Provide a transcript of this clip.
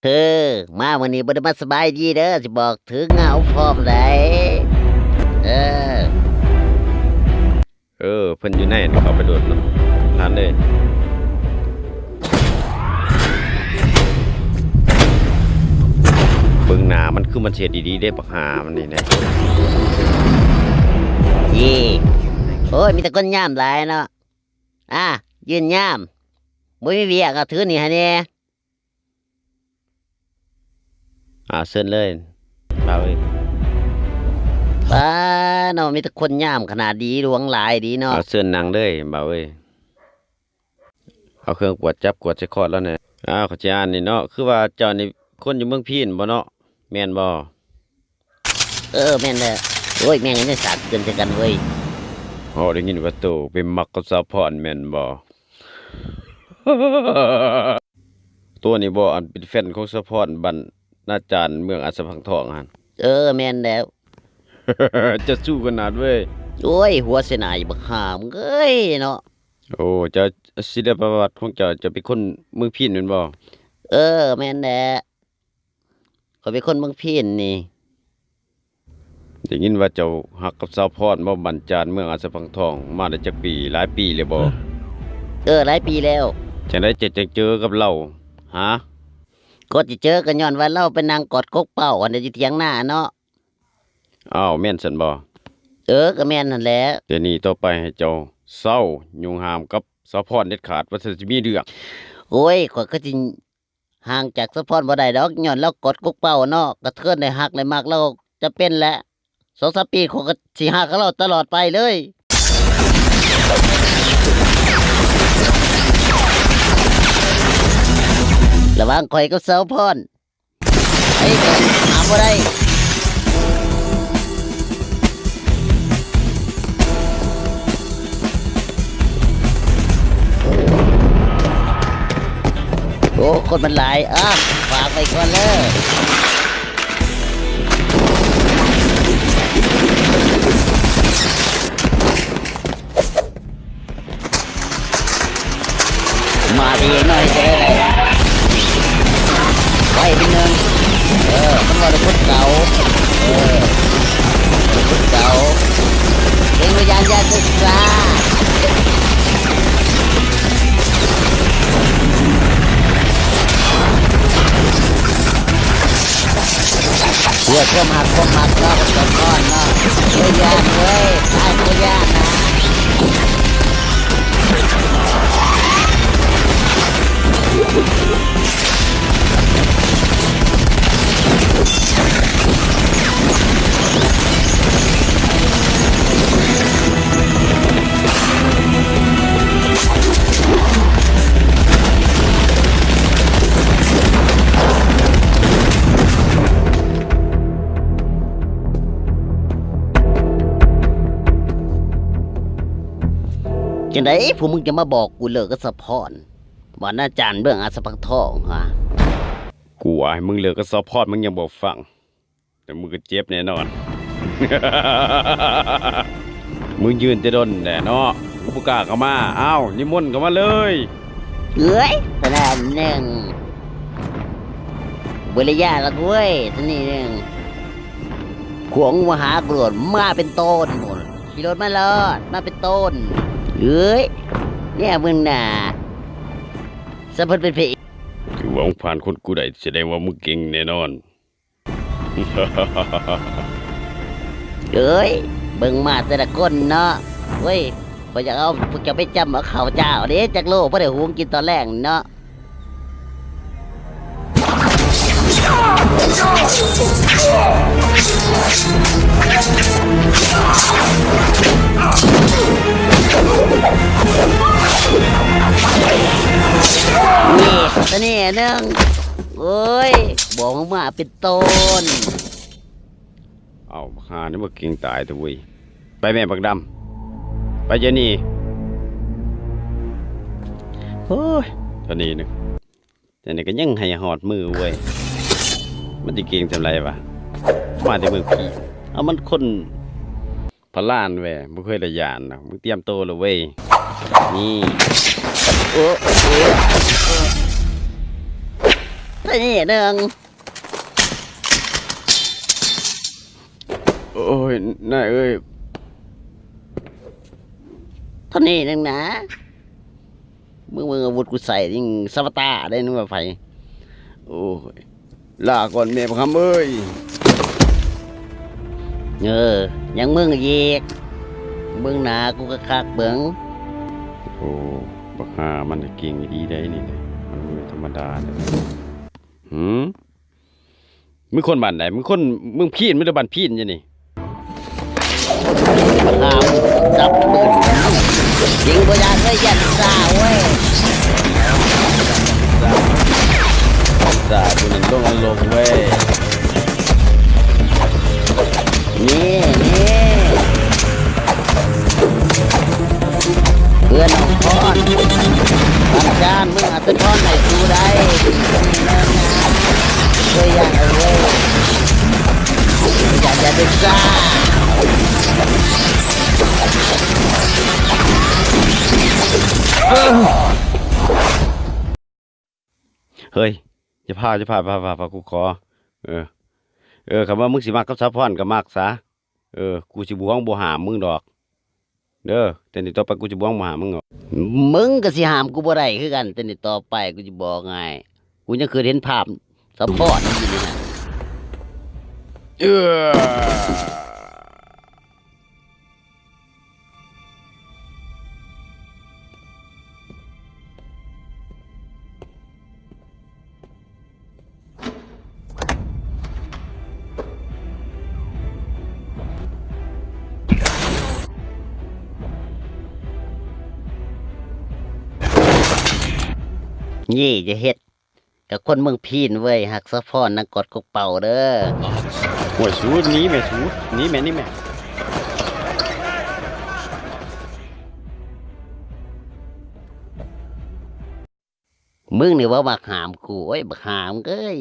ເອີ ມາມື້ນີ້ບໍ່ໄດ້ມາສະບາຍດີເດີ ຊິບອກຖືເຫງົາພ້ອມໃດ໋. ເອີ ເອີ ເພິ່ນຢູ່ໃນຫັ້ນ ເຂົ້າໄປໂລດເນາະ ຫັ້ນເດ້. ເບິ່ງໜ້າມັນຄືມັນຊິເຮັດດີໆເດ້ ບັກຫ່າມັນນີ້ນະ. ເອີ ໂອ້ຍ ມີແຕ່ຄົນຍາມຫຼາຍເນາະ. ອ່າ ຢືນຍາມ ບໍ່ມີວຽກ ເອົາຖືນີ້ໃຫ້ແດ່. ອ່າ ເຊີນເລີຍບ່າວເອີຍ. ປ້າເນາະ ມີແຕ່ຄົນຍາມຂະໜາດດີ ຫຼວງຫຼາຍດີເນາະ. ອ່າ ເຊີນນັ່ງເລີຍບ່າວເອີຍ. ເອົາເຄື່ອງກວດຈັບກວດໃສ່ຄອດລາວແດ່. ອ້າວ ຂ້ອຍຊິອ່ານນີ້ເນາະ ຄືວ່າເຈົ້ານີ້ຄົນຢູ່ເມືອງພີນບໍ່ເນາະ ແມ່ນບໍ່? ເອີ ແມ່ນແລ້ວ. ໂອ້ຍ ແມ່ນຫຍັງຈັ່ງສາກເກີນໃສ່ກັນເວີຍ. ເຮົາໄດ້ຍິນວ່າໂຕໄປມັກກັບສາວພອນແມ່ນບໍ່? ໂຕນີ້ບໍ່ ອັນເປັນແຟນຂອງສາວພອນ ບັນນາຈານເມືອງອາດສະພັງທອງຫັ້ນ? ເອີ ແມ່ນແລ້ວ. ເຈົ້າຊູ້ຂະໜາດເວີຍ. ໂອ້ຍ ຫົວໃສ່ໜ້າອີກບັກຫ່າເອີຍເນາະ. ໂອ້ ເຈົ້າ ສິລະປະວັດຂອງເຈົ້າ ເຈົ້າເປັນຄົນເມືອງພີນແມ່ນບໍ່? ເອີ ແມ່ນແຫຼະ. ຂ້ອຍເປັນຄົນເມືອງພີນນີ້. ໄດ້ຍິນວ່າເຈົ້າຮັກກັບສາວພອນບໍ່ ບັນຈານເມືອງອາດສະພັງທອງ ມາໄດ້ຈັກປີ? ຫຼາຍປີແລ້ວບໍ່? ເອີ ຫຼາຍປີແລ້ວ. ຈັ່ງໃດເຈົ້າຈັ່ງເຈີກັບລາວຫາ? ກໍຊິເຈີກໍຍ້ອນວ່າລາວໄປນັ່ງກອດກົກເປົ້າຫັ້ນແຫຼະ ຢູ່ຖຽງນາເນາະ. ອ້າວ ແມ່ນຊັ້ນບໍ່? ເອີ ກໍແມ່ນຫັ້ນແຫຼະ. ແຕ່ນີ້ຕໍ່ໄປໃຫ້ເຈົ້າເຊົາຫຍຸ້ງຫ້າມກັບສາວພອນເດັດຂາດ ວ່າຊັ້ນ ຊິມີເລື່ອງ. ໂອ້ຍ ຂ້ອຍກໍຊິ ຫ່າງຈາກສາວພອນບໍ່ໄດ້ດອກ ຍ້ອນລາວກອດກົກເປົ້າເນາະ. ກະເທີນໄດ້ຮັກໄດ້ມັກລາວຈຳເປັນແຫຼະ. ສອງສາມປີຂ້ອຍກໍຊິຮັກກັບລາວຕະຫຼອດໄປເລີຍ. ລະຫວ່າງຂ້ອຍກັບສາວພອນ ໃຜກໍຫາບໍ່ໄດ້. ໂອ້ ຄົນມັນຫຼາຍ. ອ່າ ຝາກໄວ້ກ່ອນເດີ. ມາດີໜ້ອຍຈະໄດ້ໄດ້ ໄວ້ເປັນໜຶ່ງ. ເອີ ມັນວ່າແຕ່ຄົນເກົ່າ. ເອີ ຄົນເກົ່າ ເປັນວິນຍານຢາສຶກສາ. ເພື່ອຄວາມຮັກ ຄວາມມັກເນາະ ເພິ່ນກໍນອນເນາະ. ເອີຍ ຢ້ານເວີຍ ອ້າຍບໍ່ຢ້ານນະ. ຈັ່ງໃດພວກມຶງຈະມາບອກກູເລີກກັບສາວພອນ ວ່ານາຈານເບື້ອງອາດສະພັງທອງຫາ? ກູວ່າໃຫ້ມຶງເລີກກັບສາວພອນ ມຶງຍັງບໍ່ຟັງ. ແຕ່ມຶງກໍເຈັບແນ່ນອນ. ມຶງຢືນແຕ່ດົນແຫຼະເນາະ ກູບໍ່ກ້າເຂົ້າມາ. ອ້າວ ນິມົນເຂົ້າມາເລີຍ. ເອີຍ ຕະຫຼາດໜຶ່ງ ບໍ່ໄດ້ຢ້ານດອກເວີຍ ຕະນີ້ໜຶ່ງ. ພວກມຶງມາຫາກູໂລດ ມາເປັນໂຕນພຸ້ນ ຂີ່ລົດມາໂລດ ມາເປັນໂຕນ. ເອີຍ ແນວມຶງນະ ສຳເພິ່ນເປັນພະເອກ. ຖືວ່າມຶງຜ່ານຄົນກູໄດ້ ສະແດງວ່າມຶງເກັ່ງແນ່ນອນ. ເອີຍ ເບິ່ງມາແຕ່ລະຄົນເນາະ. ເວີຍ ຂ້ອຍຢາກເອົາພວກເຈົ້າໄປຈ້ຳເອົາເຂົ້າຈ້າວເດ້ ຈັກໂລ ພໍໄດ້ຫຸງກິນຕອນແລງເນາະ. ນີ້ ຕົວນີ້ໜຶ່ງ. ໂອ້ຍ ບອກມາເປັນໂຕນ. ເອົ້າ ບັກຫ່ານີ້ມັນເກັ່ງຕາຍແທ້ເວີຍ. ໄປແມ່ບັກດຳ ໄປດຽວນີ້. ໂອ້ຍ ຕົວນີ້ໜຶ່ງ ຕົວນີ້ກໍຍັງໃຫ້ຮອດມືເວີຍ. ມັນຊິເກັ່ງສ່ຳໃດວະ ມາແຕ່ເມືອງຜີ. ເອົາ ມັນຄົນ ພະລານເວີຍ ບໍ່ເຄີຍໄດ້ຢ້ານດອກ. ມຶງຕຽມໂຕແລ້ວເວີຍ ນີ້. ໂອ້ ໂອ້ ໂອ້ ໄດ້ ນີ້ໜຶ່ງ ໂອ້ຍ ນາຍເອີຍ ເທົ່ານີ້ໜຶ່ງນະ. ມຶງເບິ່ງອາວຸດກູໃຊ້ ຍິງສະວາຕາໄດ້ ນຶກວ່າໃຜ. ໂອ້ຍ ລາກ່ອນແມ່ບັກຫຳເອີຍ. ເອີ ຍັງມຶງອີກ ເບິ່ງໜ້າກູຄັກໆເບິ່ງ. ໂອ້ ບັກຫ່າມັນເກັ່ງອີ່ຫຼີໃດນີ້ ມັນບໍ່ແມ່ນທຳມະດາເດ້. ຫື ມຶງຄົນບ້ານໃດ? ມຶງຄົນເມືອງພີນ ຫຼືບ້ານພີນຢູ່ນີ້? ບັກຫ່າ ຈັບປືນ ຍິງບໍ່ຢາກເລີຍ ຢ້ານຊາເວີຍ. ຊາຜູ້ນັ້ນລົງອາລົມເວີຍ. ນີ້ ນີ້ ເພື່ອນນ້ອງພອນ ອາຈານ ມຶງອາດສະທ້ອນໃຫ້ກູໄດ້. ເອີ ຢ່າເອົາເວີຍ ຢ່າ ຢ່າໄປຊາ. ເຮີ້ຍ ຢ່າພາ ຢ່າພາ ພາ ພາ ພາ ກູຂໍ. ເອີ ເອີ ຄັນວ່າມຶງຊິມັກກັບສາວພອນກໍມັກຊະ. ເອີ ກູຊິບໍ່ຫວງບໍ່ຫ້າມມຶງດອກເດີ. ແຕ່ນີ້ຕໍ່ໄປກູຊິບໍ່ຫວງບໍ່ຫ້າມມຶງດອກ. ມຶງກໍຊິຫ້າມກູບໍ່ໄດ້ຄືກັນ. ແຕ່ນີ້ຕໍ່ໄປກູຊິບອກໃຫ້ ກູຍັງຄືເຫັນພາບສາວພອນຢູ່ນີ້ນະ. ເອີ. ນີ້ຈະເຮັດ ກັບຄົນເມືອງພີນເວີຍ. ຮັກສາວພອນນາງກອດກົກເປົ່າເດີ. ໂອ້ຍ ສູໜີແມ່ ສູໜີແມ່ ໜີແມ່. ມຶງນີ້ເວົ້າມັກຫ້າມກູ. ໂອ້ຍ ບັກຫ່າເອີຍ.